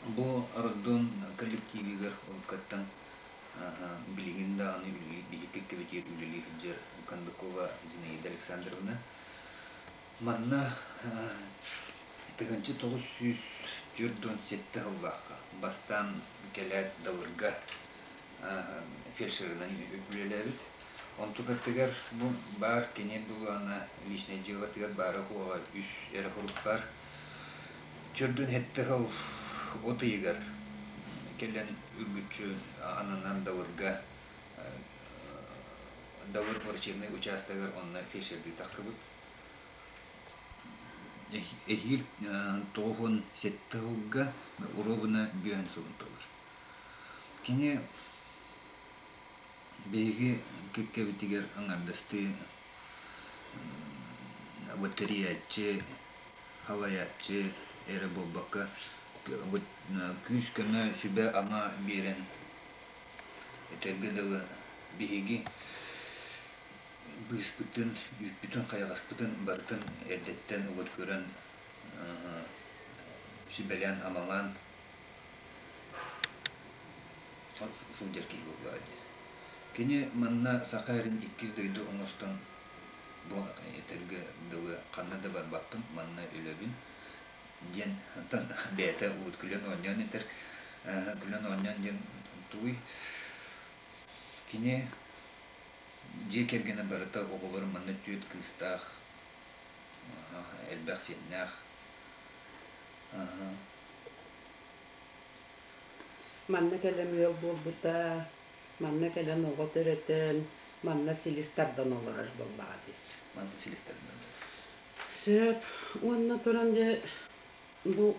Бу роддом коллективыгар уруккаттан билигин даҕаны биһиги кэккэбитигэр үлэлии сылдьар Кондакова Зинаида Александровна манна 1947 сыллаахха бастаан кэлээт Далырга фельдшерынан үлэлээбит. Онтукатыгар бу баар кини былаана личнэй дьыалатыгар баара-суоҕа үс эрэ хорук баар. Төрдүн сэттэ сыл от ыйыгар кэлэн үргүччү ананан Далырга Далыр врачебнай учаастагар онно фельдшердыы тахсыбыт. Эһиил 97 сылга уруобуна бүөһүн сылын толор. Кини биһиги кэккэбитигэр аҥардастыы лотереяччы, халайааччы эрэ буолбакка, күүс-көмө, сүбэ-ама биэрэн, этэргэ дылы, биһиги быыспытын, үүппүтүн-хайаҕаспытын барытын эрдэттэн угут көрөн, сүбэлээн-амалаан сылдьар киһи буоллаҕа дии. Кини манна Саха сирин иккис дойду оҥостон бу этэргэ дылы ханна да барбаппын, манна үлэбин диэн оттон бэйэтэ уут күлэн оонньоон этэр. Күлэн оонньоон диэн тугуй? Кини дьиэ кэргэнэ барыта оҕолору манна түөрт кыыстаах, элбэх сиэннээх. Манна кэлэн ыал буолбута, манна кэлэн оҕо төрөтөн, манна силис тардан олорор буоллаҕа дии. Манна силис тардан олорор. Сөп. Уонна туран дьэ бу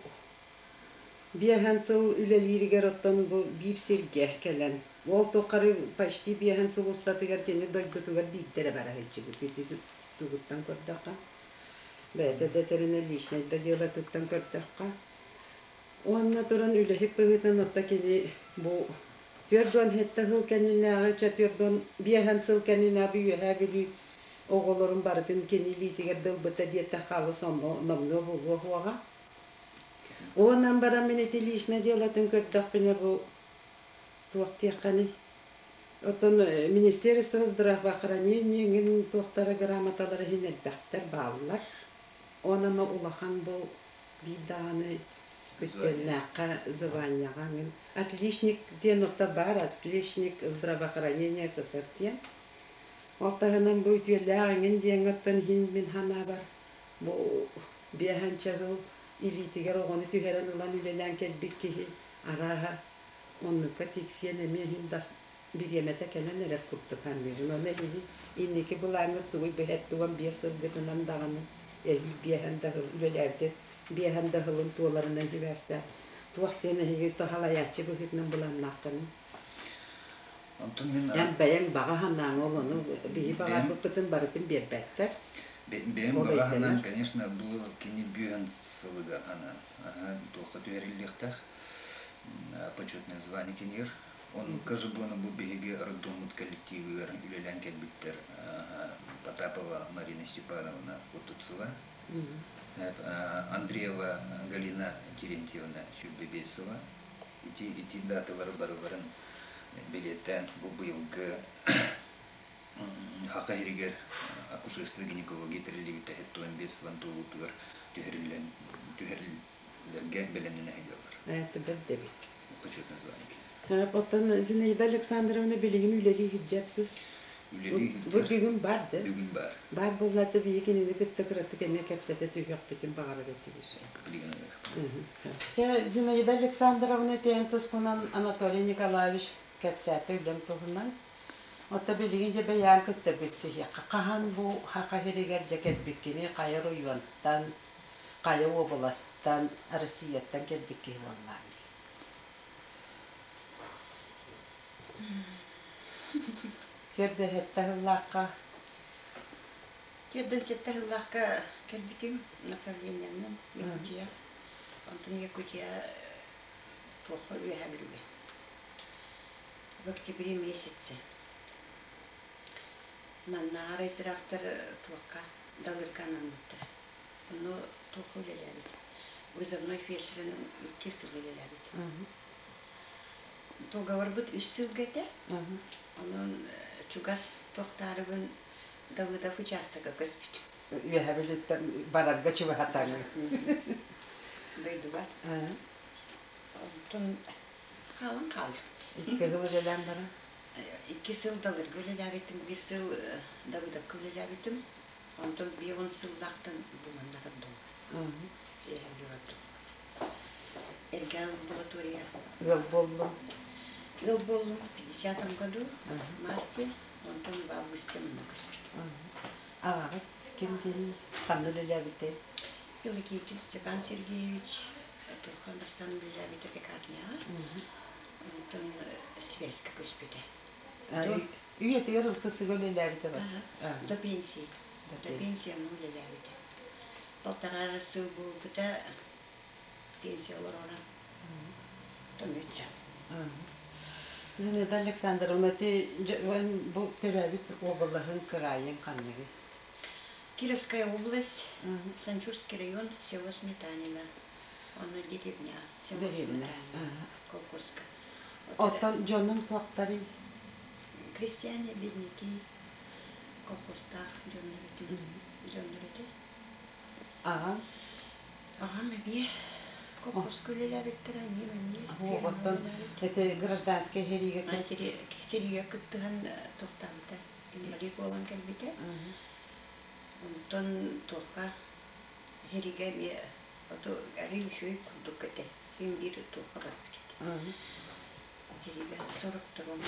биэһэн сыл үлэлииригэр оттон бу биир сиргэ кэлэн, ол тухары почти биэһэн сыл устатыгар кини дойдутугар биирдэ эрэ бара сылдьыбыт. Ити тугуттан көрдөххө, бэйэтэ да этэринэн личнэй да дьыалатыттан көрдөххө, Уонна туран үлэһит быһыытынан орто кини бу 47 сыл кэннинээҕи чэ 45 сыл кэннинээҕи Үөһээ Бүлүү оҕолорун барытын кини илиитигэр да ылбыта диэтэххэ алыс номнуо буолуо суоҕа. Уонан баран мин ити личнэй дьыалатын көрдөхпүнэ бу туох диэххэний? Оттон Министерство здравоохранения эҥин туохтара грамоталара иһин элбэхтэр бааллар. Онон улахан бу биир даҕаны күттүөннээххэ званияҕа эҥин отличник диэн отто баар отличник здравоохранения СССР диэн. Ол таһынан бу үтүөлээх эҥин диэҥҥэ оттон иһин мин санаабар бу биэһэнчэ сыл илиитигэр оҕону түһэрэн ылан үлэлээн кэлбит киһи арааһа оннукка тиксиэн эмиэ иһин да бириэмэтэ кэлэн эрэр курдук саныыбын. Ону эһиги инники былааҥҥыт тугуй 75 сылгытынан даҕаны эһиил биэһэн да сыл үлэлээбитэ биэһэн да сылын туоларынан сибээстээн туох диэн эһиги салайааччы быһыытынан былааннааххыный? Онтон мин Эн бэйэҥ баҕа санааҥ ол ону биһи баҕарбыппытын барытын биэрбэттэр. Бэйэм Ол баҕа санаам, өйдөнөр. конечно, бу кини бүөн сылыга анаан туохха түһэриллиэхтээх почетное звание кинигэр. Оннукка же буону бу биһиги роддоммут коллективыгар үлэлээн кэлбиттэр Потапова Марина Степановна Утуцева, Андреева Галина Терентьевна Сүүрбэбиэсова. Ити ити даталары барыларын билиэттээн бу быйылгы Хака иһигэр акушерство гинекология тэриллибитэ 75 сылын туолуутугар түһэриллэн түһэриллэргэ бэлэмнэнэ сылдьаллар. Это бэрт эбит. Почетное звание. Оттон Зинаида Александровна билигин үлэлии сылдьар дуу? Үлэлии Бу сылдьар. бүгүн бар да? Бүгүн баар. Баар буоллаата биһи кинини кытта кыратык эмиэ кэпсэтэ түһүөхпүтүн баҕарар этибит. Билигин Чэ, Зинаида Александровна этиэн тускунан Анатолий Николаевич кэпсээтэ үлэм туһунан. Оттон билигин дьэ бэйээн кытта билсиһиэххэ. Хаһан бу Саха сиригэр дьэ кэлбиккиний, хайа оройуонтан, хайа уобаластан, Россияттан кэлбит киһи буоллаҕыҥ дии? Сирдэһиттэ сыллаахха Тиэрдэн сэттэ сыллаахха кэлбитим направлениенан Якутия. Онтон Якутия туохха үөһэ Бүлүүгэ. В октябре месяце. Маннааҕар айзыраахтар туохха Далырга анаммыттара. Онно туохха үлэлээбит. Вызовной фельдшеринэн икки сыл үлэлээбит. Договорбут үс сылга этэ. Онон чугас тохтаарыбын Давыдов учаастакка көспүтүм. Үөһэ Бүлүүттэн барарга чугаһатаҥын. Дойдубар. Онтон хаалан хаалдым. Икки сыл үлэлээн баран? Икки сыл Далырга үлэлээбитим, биир сыл Давыдовка үлэлээбитим. Онтон биир сыллаахтан бу манна бардым. Үөһэ бардым. Эргэ амбулатория. Ыал буоллум. Ыал буоллум в 50 году, в марте, онтон в августе манна көспүтүм. Аҕаҕыт ким диэн ханна үлэлээбитэй? Илыкикин Степан Сергеевич Турхан бастаан үлэлээбитэ пекарняҕа, онтон связька көспүтэ. Үйэтигэр ылтысыга үлэлээбитэ бар. До пенсии. До пенсии онно үлэлээбитэ. Полтора сыл буолбута пенсия олоророн. Томүтча. Зинаида Александровна, ти бу төрөөбүт уобалаһын кыраайын ханныгый? Кировская область, Санчурский район, село Сметанина. Онно деревня, село Деревня. Сметанина, колхозка. Оттон дьонуҥ туохтарый? Крестьяне, бедняки, колхозтаах дьоннор дьоннор этэ. Аҕаҥ? Аҕам эмиэ колхозка үлэлээбиттэрэ, ийэм эмиэ фермаҕа Оттон үлэлээбит. ити гражданскай сэриигэ Сэриигэ кыттыһан тохтообута, инвалид буолан кэлбитэ. Онтон туохха сэриигэ эмиэ оту арыый үчүгэй курдук этэ. Син биир туохха барбыт этэ. Сэриигэ сорохторун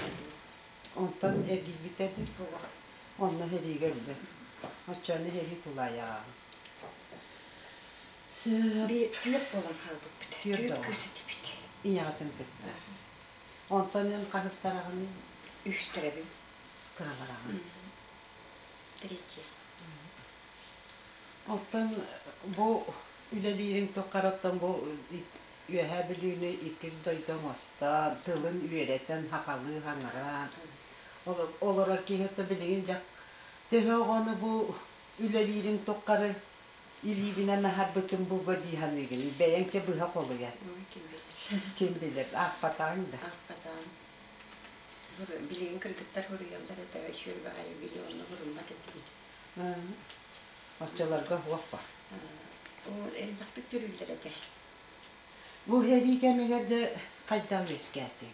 Онтон эргийбитэ дуу? Онно сэриигэ өлбүт. Оччону сэрии тулаайаҕа. Түөрт буолан хаалбыппыт. Түөрт кыыс этибит. Ийэҕитин кытта. Онтон эн хаһыстараҕыный? Үһүстэрэбин. Кыралараҕын. Третья. Оттон бу үлэлиириҥ туххарыттан бу Үөһээ Бүлүүнү иккис дойду оҥостон, сылын үөрэтэн, сахалыы хаҥыран олорор киһи билигин дьэ төһө оҕону бу үлэлиириҥ туххары илиибинэн аһарбытым буолуо дии саныыгын. Бэйэҥ чэ быһа холуйан. Ой, ким билэр. Ким билэр, аахпатаҕыҥ да. Аахпатаҕым. Билигин кыргыттар суруйаллар этэ, үчүгэй баҕайы били онно суруммат этибит. Оччолорго суох ба. Ол элбэхтик төрүүллэр этэ. Бу сэрии кэмигэр дьэ хайдах үөскээтиҥ?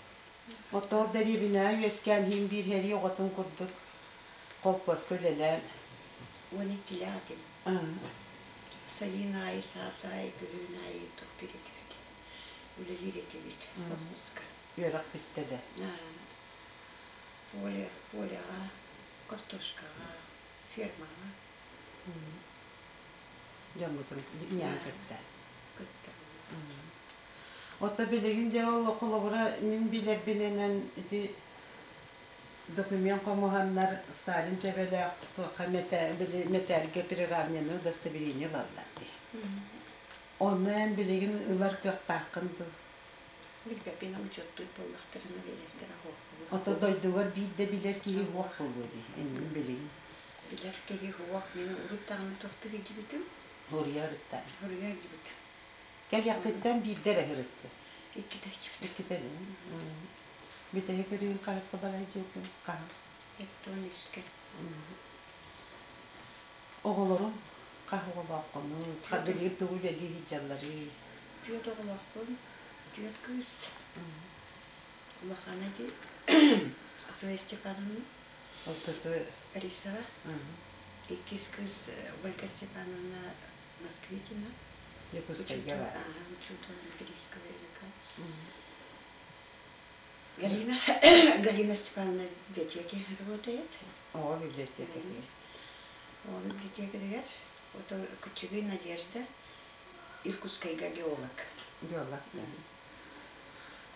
Оттон дэриэбинэҕэ үөскээн иһин биир сэрии оҕотун курдук холкуоска үлэлээн 12-лээх этим. Сайын аайы, саас аайы, күһүн аайы тохтуур этибит. Үлэлиир этибит колхозка. Үөрэх бүттэ да? Поле, поляҕа, картошкаҕа, фермаҕа. Дьоммутун ийэҥ кытта? Кытта. Ото билигин дьэ ол холобура мин билэрбинэн ити документ хомуһаннар Сталин төбөлөөх туохха били мэтээлгэ приравненное удостоверение ылаллар дии. Онно эн билигин ылар кыахтааххын дуу? Билбэппин учуоттуур буоллахтарына биэриэхтэрэ Ото дойдугар биир да билэр киһи суох буолуо дии иннин билигин. Билэр киһи суох. Мин урут даҕаны туохтук илдьибитим. Хоруйа ырытта. Хоруйа илдьибитим. Кэлиэххиттэн биирдэ эрэ ырытты. Иккитэ илдьибитим. Иккитэ Бүтэһик ырыын хаһыска барай дьиэтин хаһан? Эттон үскэ. Оҕолорум хас оҕолооххунуй? Билигин тугу үлэлии сылдьалларый? Түөрт оҕолоохпун, түөрт кыыс. Улахана ити Зоя Степановна Алтысы Борисова. Иккис кыыс Ольга Степановна Москвитина. Якутскайга Учуутал, учуутал английского языка. Галина, Галина Степановна в библиотеке работает. Оҕо библиотекатыгар. Оҕо библиотекатыгар. Ото кыччыгый Надежда Иркутскайга геолог. Геолог.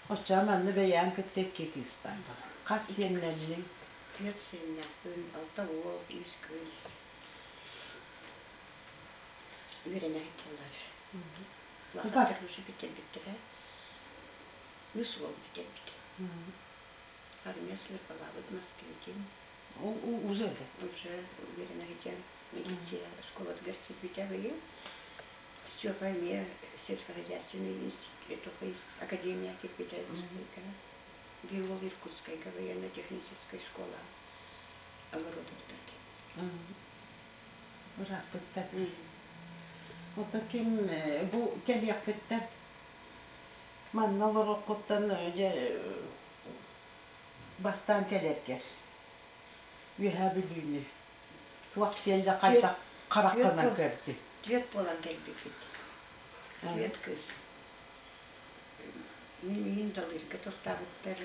Оччоҕо манна бэйэҕин кытта икки кыыс баар буолар. Хас сиэннэнниҥ? Түөрт сиэннээхпин, алта уол, үс кыыс. Үөрэнэ сылдьаллар. Улахан уже бүтэрбиттэрэ. Үс уол бүтэрбит. Армия службалаабыт Москвитин. Уже Уже үөрэнэ сылдьан милиция школатыгар киирбитэ быйыл. Степа эмиэ сельскохозяйственный институт академия кирбитэ Иркутскайга. Биир уол Иркутскайга военно-техническай школа огородовтар диэн. Ырааппыттар. Ото ким бу кэлиэхпиттэн манна олоруоххуттан дьэ бастаан кэлэргэр Үөһээ Бүлүүнү туох диэн дьэ хайдах хараххынан көрдү? Түөрт буолан кэлбиппит. Түөрт кыыс. Мин Далырга тохтообуттар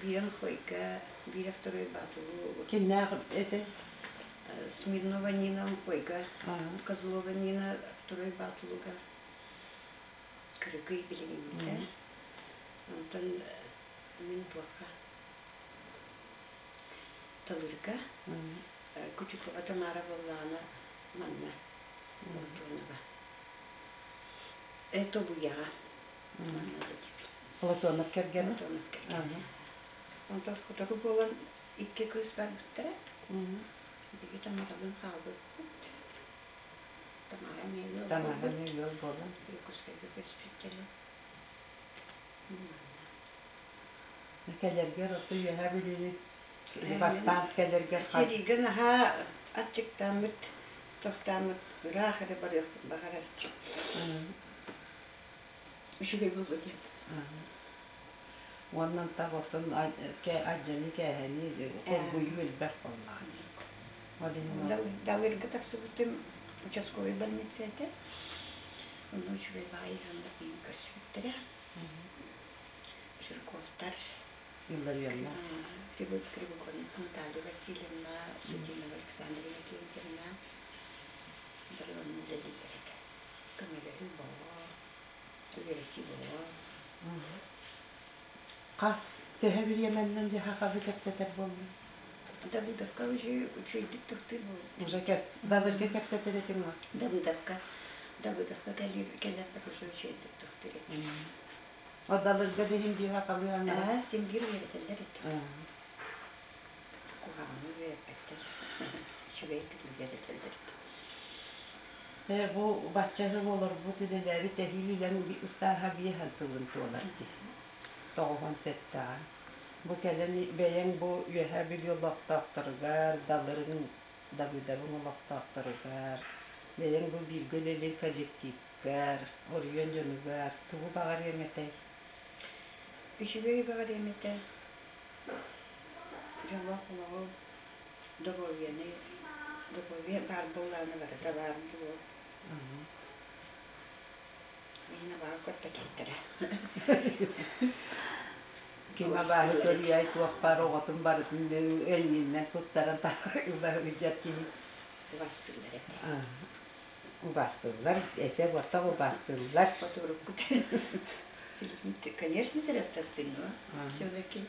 биирин Хойга, биирэ второй Баатылу. Кимнээх этэй? Смирнова Нина Хойга, Козлова Нина второй Баатылуга. Кырыкый билигиҥҥитэ. Онтон мин туохха Талырга Кутюкова Тамара буоллаҕына манна Платонова. Тобуйаҕа манна да диибин. Платонов кэргэнэ? Платонов кэргэнэ. Онтон сотору буолан икки кыыс барбыттара. Биһиги Тамаралыын хаалбыппыт. Тамара эмиэ ыал Тамара буолбут. эмиэ ыал буолан. Якутскайга көспүттэрэ. Кэлэргэр ото Үөһээ Бүлүүнү бастаан кэлэргэр Сэриигэ наһаа аччыктааммыт, тохтооммут ыраах эрэ барыахпын баҕарарчы. Үчүгэй буолуо диэн. Уонна антах оттон адьаны-кээһэни хоргуйуу элбэх буоллаҕа. Ол иһин Далырга тахсыбытым участковай больница этэ. Онно үчүгэй баҕайы дьоннор миигин көрсүбүттэрэ. Жирковтар, Илларионна. Кривогорница Наталья Васильевна, Судинова Александра Иннокентьевна бары онно үлэлииллэр этэ. Көмөлөһүү боҕо, үөрэтии боҕо. Хас төһө бириэмэннэн дьаһахалы кэпсэтэр буоллуҥ? Давыдовка уже үчүгэйдик тохтуур буолбут. Уже кэп Далырга кэпсэтэр этиҥ дуо? Давыдовка Давыдовка кэлэрбэр уже үчүгэйдик тохтуур этим. Далырга да иһин биир хахалыы Аа, син биир үөрэтэллэр этэ. Куһаҕаны үөрэппэттэр. Үчүгэй үөрэтэллэр этэ. Ээ, бу бачча сыл олорбут үлэлээбит эһиил үлэҥ ыстааһа биэһэн сылын туолар дии. Тоҕуһун сэттэҕэ. Бу кэлэн бэйэҥ бу Үөһээ Бүлүү олохтоохторугар, Далырыҥ, Давыдовыҥ олохтоохторугар, бэйэҥ бу бииргэ үлэлиир коллективкар, оройуон дьонугар тугу баҕарыаҥ этэй? Үчүгэй баҕарыам этэ. Дьоллоох олоҕу, доруобуйаны, доруобуйа баар буоллаҕына барыта баар буолуо. Мин абааһы көрбөтөхтөрө. Ким абааһы көрүөй туох баар оҕотун барытын эйииннэн туттаран ыла сылдьар киһи. Убаастыыллар этэ. Убаастыыллар, этэ буортах убаастыыллар. Хотуруккут. Конечно, терапевтпин, но все-таки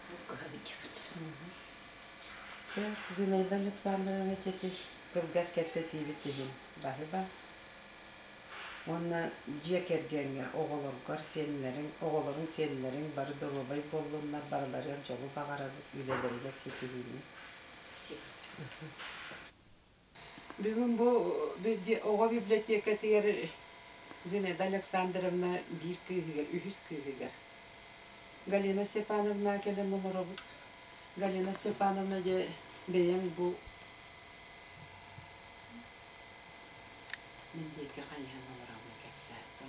буккаһабыт. Зинаида Александровна ити кылгас кэпсэтиибит иһин баһыба. Уонна дьиэ кэргэҥҥэ оҕолоргор сиэннэриҥ, оҕолоруҥ сиэннэриҥ бары доруобай буоллуннар, барыларыгар дьолу баҕарабыт, үлэлэригэр ситиһиини. Бүгүн бу оҕо библиотекатыгар Зинаида Александровна биир кыыһыгар, үһүс кыыһыгар Галина Степановна кэлэн олоробут. Галина Степановна дьэ бэйэҥ бу Мин диэки хайыһан олороммун кэпсээттим.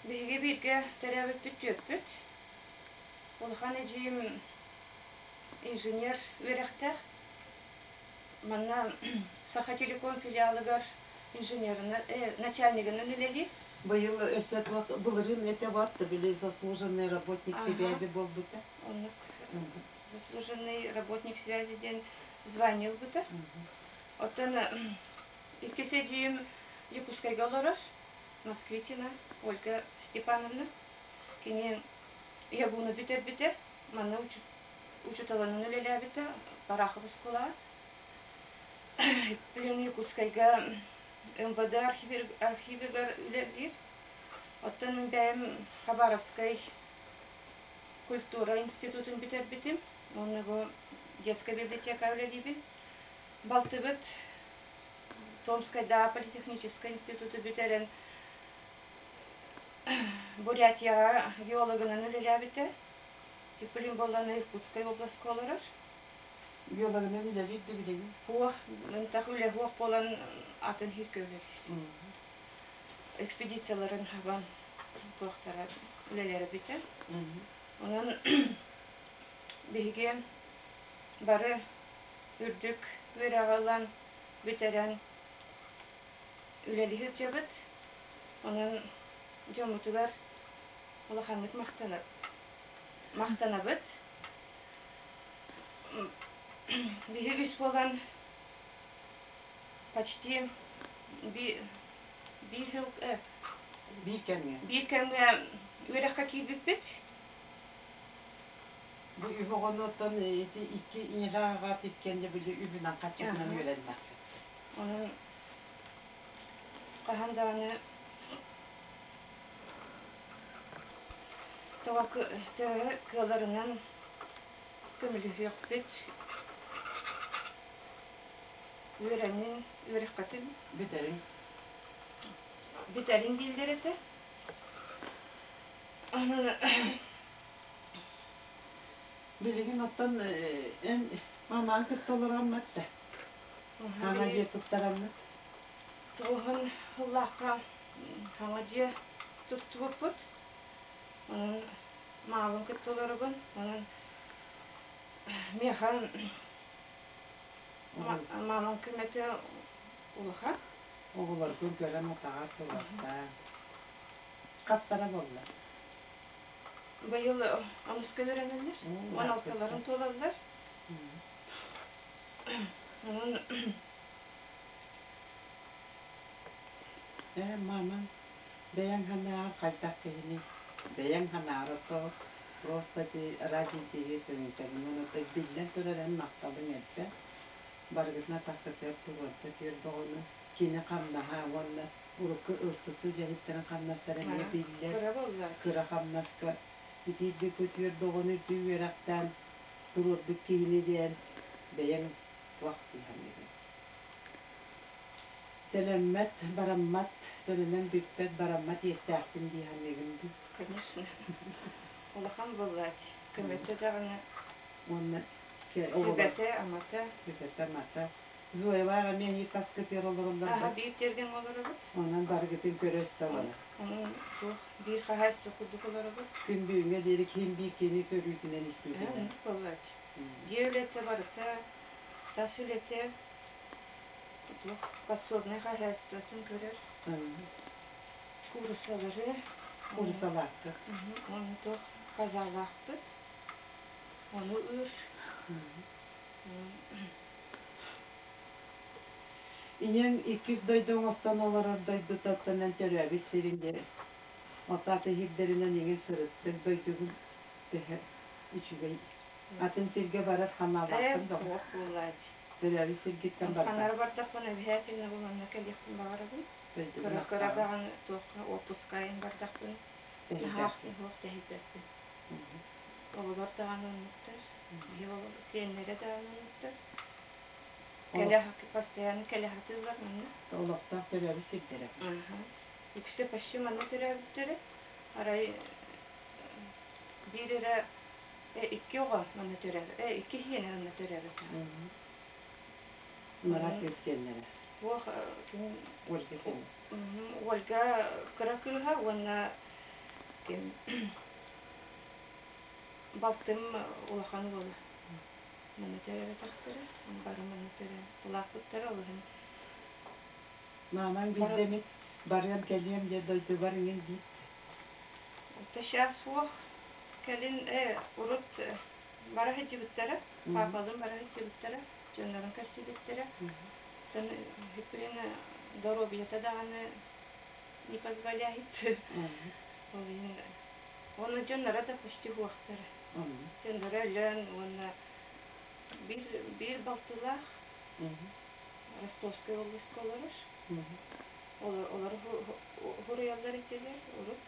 Биһиги бииргэ төрөөбүппүт түөрпүт. Улахан эдьиийим инженер үөрэхтээх. Манна Сахателеком филиалыгар инженеринэн, начальнигынан үлэлиир. Быйыл өссө былырыын этэ вот били заслуженный работник связи буолбута. Оннук заслуженный работник связи диэн звание ылбыта. Оттон иккис эдьиийим Якутскайга олорор, Москвитина Ольга Степановна. Кини ЯГУну бүтэрбитэ, манна учууталынан үлэлээбитэ, Барахов оскуолаҕа. Билин Якутскайга МВД архивыгар үлэлиир. Оттон бэйэм Хабаровскай культура институтун бүтэрбитим уонна бу детскай библиотека үлэлиибин. Балтыбыт Томскайдааҕы политехническай институту бүтэрэн Бурятияҕа геологынан үлэлээбитэ. Типпилин буоллаҕына Иркутскай областка олорор. Геологынан үлэлиир да билигин? Суох, мантах үлэ суох буолан атын сиргэ үлэлиир. Экспедицияларын хабан туохтара үлэлэрэ бүтэн. Онон биһиги бары үрдүк үөрэҕи ылан бүтэрэн үлэлии сылдьабыт. Онон дьоммутугар улаханнык махтанабыт. Биһи үс буолан почти биир сыл Биир кэмҥэ. Биир кэмҥэ үөрэххэ киирбиппит. Бу үп оҕонуттан ити икки ийэлээх иккиэн дьэ били үбүнэн хаччытынан үөрэннэххит. Онон хаһан даҕаны тоҕо төһө кыалларынан көмөлөһүөхпүт үөрэннин үөрэххитин Бүтэриҥ. Бүтэриҥ дииллэр этэ. Билигин оттон эн мамаан кытта олороммут да? Хаҥа дьиэ туттараммыт? Тоҕуһун ыллаахха хаҥа дьиэ туттубуппут. Онон маабын кытта олоробун. Онон миэхэ маамам көмөтө улахан. Оҕолоргун көрөн атаҕар туруортаа. Хастара буолла? Быйыл онуска үөрэнэллэр. 16-ларын туолаллар. Онон Ээ, мамаҥ бэйэҥ санааҕар хайдах киһиний? Бэйэҥ санааҕар то просто ты ради интереса ыытабын уонна биллэн турар эн махталыҥ элбэх. Барыгытын атаххытыгар туруорда түөрт оҕону кини хамнаһа уонна урукку ылтысы үлэһиттэрин хамнастара эмиэ биллэр. Кыра буолла. Кыра хамнаска итиирдик бу түөрт оҕону үрдүк үөрэхтээн туруорбут киһини диэн бэйэҥ туох дии саныыгын? Төлөммөт, бараммат, төлөнөн бүппэт, бараммат иэстээхпин дии саныыгын дуу? Конечно. Улахан буоллааччы. Көмөтө даҕаны Уонна сүбэтэ-амата. Сүбэтэ-амата. Зоялаах эмиэ эһиги таскытыгар олороллор Аха, да? биир тиэргэҥҥэ олоробут. Онон барыгытын көрө истэ олорор. Онон туох биир хаһаайыстыба курдук олоробут. Күн бүгүҥҥэ диэри ким биир кини көрүүтүнэн истиитинэн. Оннук буоллааччы. Дьиэ үлэтэ барыта, тас үлэтэ, туох подсобнай хаһаайыстыбатын көрөр. Кууруссалары. Кууруссалааххыт. Ону туох казалаахпыт. Ону ыыр. Ийэҥ иккис дойду оҥостон олорор дойдутуттан төрөөбүт сириҥ диэн отаата иһирдэринэн иҥин сырыттыҥ, дойдугун төһө үчүгэй атын сиргэ барар ханаалааххын да Суох буоллааччы. Төрөөбүт сиргиттэн барбат. Ханара бардахпына обязательно бу манна кэлиэхпин баҕарабын. Дойдугун Кыра кыра ахтаҕын. даҕаны туохха отпускайын бардахпын наһаа Тэһийбэккин. суох тэһийбэппин. Оҕолор даҕаны оннуктар, сиэннэрэ даҕаны оннуктар. Кэлэ постоянно кэлэ сатыыллар манна. Олохтоох төрөөбүт сирдэрэ. Үксэ почти манна төрөөбүттэрэ. Арай биир эрэ икки оҕо манна төрөөбүт, икки сиэнэ манна төрөөбүт. Мара кыыс киэннэрэ. Туох ким Ольга киэнэ. Ольга кыра кыыһа уонна ким балтым улахан уола. Манна төрөөбөтөхтөрө, бары манна төрөөн улааппыттара ол иһин. Маамаҥ биирдэ эмит барыам кэлиэм диэн дойдубар иҥин диит. Это сейчас суох. Кэлин урут бара сылдьыбыттара, паапалыын бара сылдьыбыттара, дьоннорун көрсүбүттэрэ. Оттон Хиприн доруобуйата даҕаны не позволяет. Ол иһин уонна дьонноро да почти суохтара. Дьонноро өлөн уонна биир, биир балтылаах Ростовскай областка олорор. Олор хуруйаллар этилэр урут.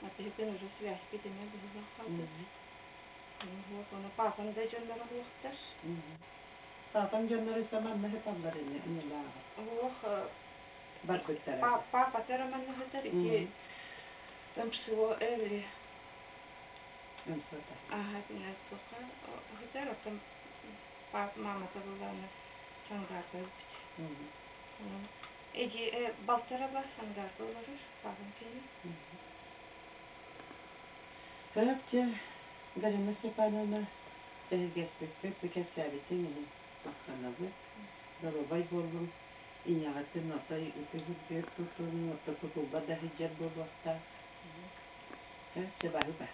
Атыһытын уже связьпит эмэ быһыылаах хаалбыт. Ону папам да дьонноро суохтар. Папам дьонноро саманна сыталлар ини ийэлээҕэ. Оһох Барбыттара. Папата романна сытар ити МСО эли МСОта. Аха итиннэ туохха сытар оттон пап мамата буллаҕына Сангаарга өлбүт. Эдьи балтара бар Сангаарга олорор папам кини. Сөп дьэ, Галина Степановна, сэһэргэспиппит, бу кэпсээбитиҥ иһин махтанабыт. Доруобай буоллуҥ, ийэҕитин отой ытык тутун, тутулла да сылдьар буолуохтаах. Сөп, дьэ баһыыба.